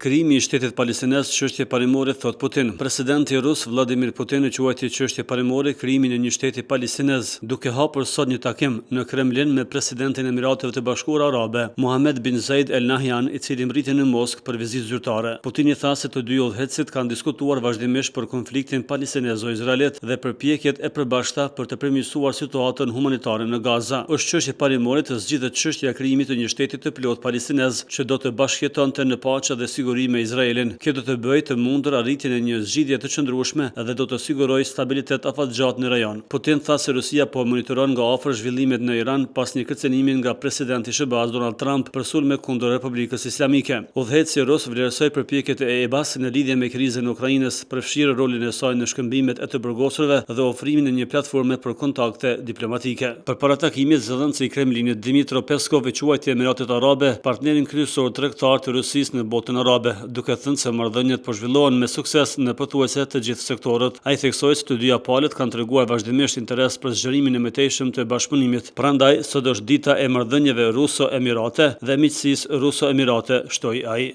Krijimi i shtetit palestinez çështje parimore, thotë Putin. Presidenti rus Vladimir Putin e quajti çështje parimore krijimin e një shteti palestinez, duke hapur sot një takim në Kremlin me presidentin e Emirateve të Bashkuara Arabe, Mohammed bin Zayed Al Nahyan, i cili mbërriti në Moskë për vizitë zyrtare. Putini tha se të dy udhëheqësit kanë diskutuar vazhdimisht për konfliktin palestinezo-izraelit dhe përpjekjet e përbashkëta për të përmirësuar situatën humanitare në Gaza. Është çështje parimore të zgjidhet çështja e krijimit të një shteti të plotë palestinez që do të bashkëjetonte në paqe dhe siguri me Izraelin. Kjo do të bëjë të mundur arritjen e një zgjidhje të qëndrueshme dhe do të sigurojë stabilitet afatgjatë në rajon. Putin tha se Rusia po monitoron nga afër zhvillimet në Iran pas një kërcënimi nga presidenti i SHBA-s Donald Trump për sulme kundër Republikës Islamike. Udhëheqësi rus vlerësoi përpjekjet e EBA-s në lidhje me krizën e Ukrainës, përfshirë rolin e saj në shkëmbimet e të burgosurve dhe ofrimin e një platforme për kontakte diplomatike. Përpara takimit, zëdhënësi i Kremlinit Dmitro Peskov e quajti Emiratet Arabe partnerin kryesor tregtar të Rusisë në botën arabe, duke thënë se marrëdhëniet po zhvillohen me sukses në pothuajse të gjithë sektorët. Ai theksoi se të dyja palët kanë treguar vazhdimisht interes për zgjerimin e mëtejshëm të bashkëpunimit. Prandaj, sot është dita e marrëdhënieve ruso-emirate dhe miqësisë ruso-emirate, shtoi ai.